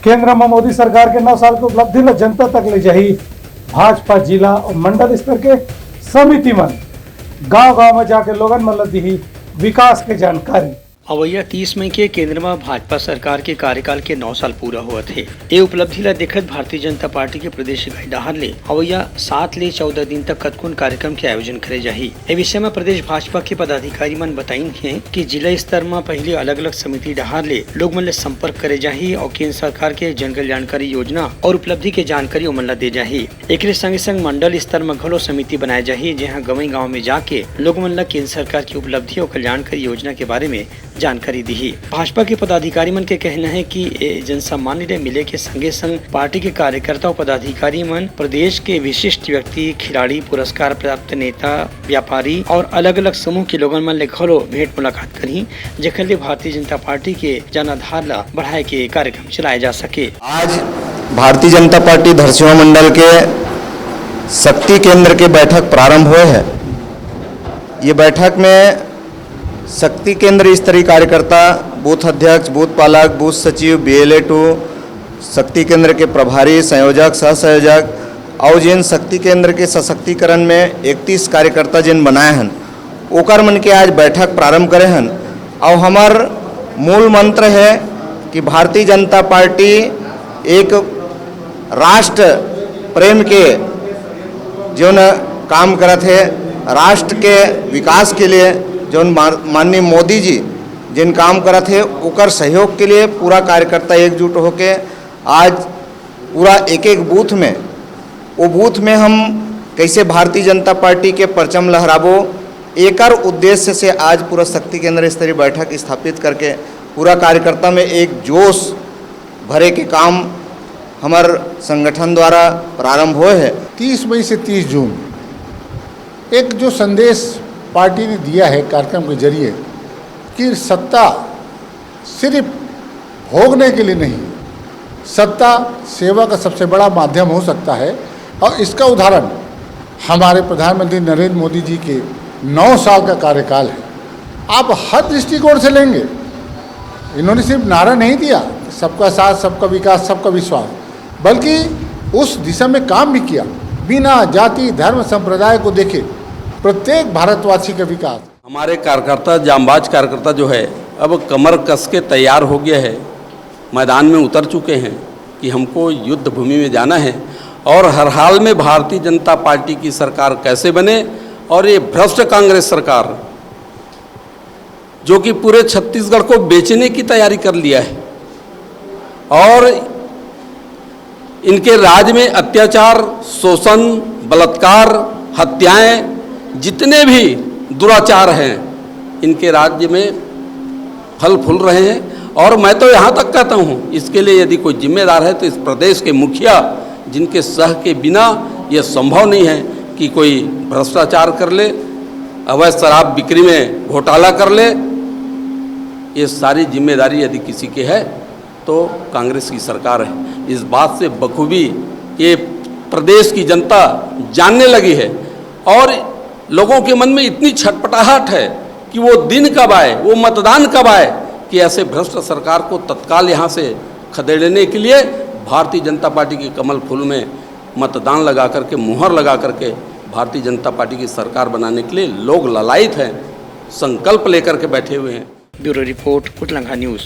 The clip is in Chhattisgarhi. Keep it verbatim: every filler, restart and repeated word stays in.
केंद्र म मोदी सरकार के नौ साल के उपलब्धि ल जनता तक ले जाही। भाजपा जिला अउ मंडल स्तर के समिति मन गांव-गांव म जाके लोगन मन ल दिही विकास के जानकारी। अवइया तीस मई के केंद्र म भाजपा सरकार के कार्यकाल के नौ साल पूरा होवत हे। ए उपलब्धि ल देखत भारतीय जनता पार्टी के प्रदेश इकाई डहार ले अवइया सात ले चौदह दिन तक कतकोन कार्यक्रम के आयोजन करे जाही। ए विषय म प्रदेश भाजपा के पदाधिकारी मन बताइन हे कि जिला स्तर म पहिली अलग-अलग समिति डहार ले लोग मन ले संपर्क करे जाही अउ केंद्र सरकार के जन कल्याणकारी योजना अउ उपलब्धि के जानकारी ओमन ल दे जाही। एकरे संगे-संग मंडल स्तर म घलो समिति बनाए जाही, जेहां गंवई गांव में जाके लोग मन ल केंद्र सरकार की उपलब्धि अउ कल्याणकारी योजना के बारे में जानकारी दिही। भाजपा के पदाधिकारी मन के कहना हे कि ए जनसामान्य ले मिले के संगे-संग पार्टी के कार्यकर्ता अउ पदाधिकारी मन प्रदेश के विशिष्ट व्यक्ति, खिलाड़ी, पुरस्कार प्राप्त नेता, व्यापारी अउ अलग-अलग समूह के लोगन मन ले घलो भेंट मुलाकात करही, जेखर ले भारतीय जनता पार्टी के जनाधार ल बढ़ाए के कार्यक्रम चलाए जा सके। आज भारतीय जनता पार्टी धरसीवा मंडल के शक्ति केंद्र के बैठक प्रारंभ होए हे। ये बैठक में शक्ति केंद्र स्तरीय कार्यकर्ता, बूथ अध्यक्ष, बूथ पालक, बूथ सचिव, बी एल ए टू, शक्ति केंद्र के प्रभारी, संयोजक, सह संयोजक अउ जेन शक्ति केंद्र के सशक्तिकरण में इकतीस कार्यकर्ता जेन बनाए हन, ओकर मन के आज बैठक प्रारंभ करे हन। अउ हमर मूल मंत्र हे कि भारतीय जनता पार्टी एक राष्ट्र प्रेम के जोन काम करत हे, राष्ट्र के विकास के लिए जोन मार-, माननीय मोदी जी जिन काम करत हे, ओकर सहयोग के लिए पूरा कार्यकर्ता एकजुट होके आज पूरा एक-एक बूथ में, वो बूथ में हम कैसे भारतीय जनता पार्टी के परचम लहराबो, एकर उद्देश्य से आज पूरा शक्ति केंद्र स्तरीय बैठक स्थापित करके पूरा कार्यकर्ता में एक जोश भरे के काम हमर संगठन द्वारा प्रारंभ होए हे। तीस मई से तीस जून, एक जो संदेश पार्टी ने दिया है कार्यक्रम के जरिए कि सत्ता सिर्फ भोगने के लिए नहीं, सत्ता सेवा का सबसे बड़ा माध्यम हो सकता है। और इसका उदाहरण हमारे प्रधानमंत्री नरेंद्र मोदी जी के नौ साल का कार्यकाल है। आप हर दृष्टिकोण से लेंगे, इन्होंने सिर्फ नारा नहीं दिया, सबका साथ, सबका विकास, सबका विश्वास, बल्कि उस दिशा में काम भी किया। बिना जाति, धर्म, संप्रदाय को देखे प्रत्येक भारतवासी का विकास। हमारे कार्यकर्ता, जांबाज कार्यकर्ता जो है, अब कमर कस के तैयार हो गया है, मैदान में उतर चुके हैं कि हमको युद्ध भूमि में जाना है और हर हाल में भारतीय जनता पार्टी की सरकार कैसे बने और ये भ्रष्ट कांग्रेस सरकार जो कि पूरे छत्तीसगढ़ को बेचने की तैयारी कर लिया है और इनके राज्य में अत्याचार, शोषण, बलात्कार, हत्याएं, जितने भी दुराचार हैं, इनके राज्य में फल फूल रहे हैं। और मैं तो यहाँ तक कहता हूँ, इसके लिए यदि कोई जिम्मेदार है तो इस प्रदेश के मुखिया, जिनके सह के बिना यह संभव नहीं है कि कोई भ्रष्टाचार कर ले, अवैध शराब बिक्री में घोटाला कर ले, ये सारी जिम्मेदारी यदि किसी की है तो कांग्रेस की सरकार है। इस बात से बखूबी ये प्रदेश की जनता जानने लगी है और लोगों के मन में इतनी छटपटाहट है कि वो दिन कब आए, वो मतदान कब आए कि ऐसे भ्रष्ट सरकार को तत्काल यहाँ से खदेड़ने के लिए भारतीय जनता पार्टी के कमल फूल में मतदान लगा करके, मुहर लगा करके भारतीय जनता पार्टी की सरकार बनाने के लिए लोग ललायत हैं, संकल्प लेकर के बैठे हुए हैं। Bureau report, Utlangha news.